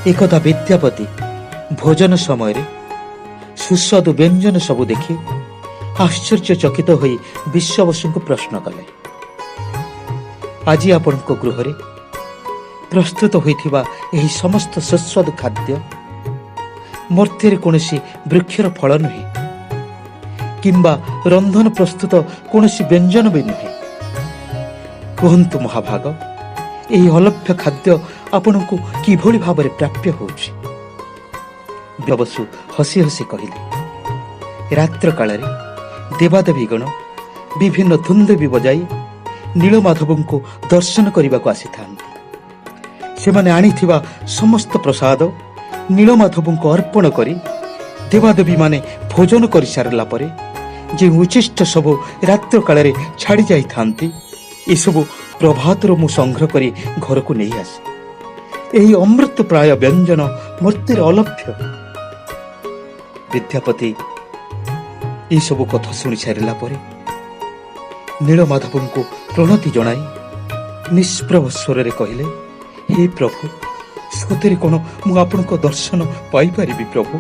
ଏକଦା ବିଦ୍ୟାପତି ଭୋଜନ ସମୟରେ ସୁସ୍ୱାଦୁ ବ୍ୟଞ୍ଜନ ସବୁ ଦେଖି ଆଶ୍ଚର୍ଯ୍ୟଚକିତ ହୋଇ ବିଶ୍ୱବସୁଙ୍କୁ ପ୍ରଶ୍ନ କଲେ, ଆଜି ଆପଣଙ୍କ ଗୃହରେ ପ୍ରସ୍ତୁତ ହୋଇଥିବା ଏହି ସମସ୍ତ ସୁସ୍ୱାଦୁ ଖାଦ୍ୟ ମର୍ତ୍ତ୍ୟରେ କୌଣସି ବୃକ୍ଷର ଫଳ ନୁହେଁ କିମ୍ବା ରନ୍ଧନ ପ୍ରସ୍ତୁତ କୌଣସି ବ୍ୟଞ୍ଜନ ବି ନୁହେଁ। କୁହନ୍ତୁ ମହାଭାଗ, ଏହି ଅଲଭ୍ୟ ଖାଦ୍ୟ ଆପଣଙ୍କୁ କିଭଳି ଭାବରେ ପ୍ରାପ୍ୟ ହେଉଛି? ବସୁ ହସି ହସି କହିଲେ, ରାତ୍ର କାଳରେ ଦେବାଦେବୀଗଣ ବିଭିନ୍ନ ଦୁନ୍ଦୁଭି ବଜାଇ ନୀଳମାଧବଙ୍କୁ ଦର୍ଶନ କରିବାକୁ ଆସିଥାନ୍ତି। ସେମାନେ ଆଣିଥିବା ସମସ୍ତ ପ୍ରସାଦ ନୀଳମାଧବଙ୍କୁ ଅର୍ପଣ କରି ଦେବାଦେବୀମାନେ ଭୋଜନ କରିସାରିଲା ପରେ ଯେଉଁ ଉଚ୍ଛିଷ୍ଟ ସବୁ ରାତ୍ର କାଳରେ ଛାଡ଼ି ଯାଇଥାନ୍ତି, ଏସବୁ ପ୍ରଭାତରୁ ମୁଁ ସଂଗ୍ରହ କରି ଘରକୁ ନେଇ ଆସେ। ଏହି ଅମୃତ ପ୍ରାୟ ବ୍ୟଞ୍ଜନ ମର୍ତ୍ତ୍ୟରେ ଅଲଭ୍ୟ। ବିଦ୍ୟାପତି ଏସବୁ କଥା ଶୁଣି ସାରିଲା ପରେ ନୀଳମାଧବଙ୍କୁ ପ୍ରଣତି ଜଣାଇ ନିଷ୍ପ୍ରଭ ସ୍ୱରରେ କହିଲେ, ହେ ପ୍ରଭୁ, ସତରେ କ'ଣ ମୁଁ ଆପଣଙ୍କ ଦର୍ଶନ ପାଇପାରିବି ପ୍ରଭୁ?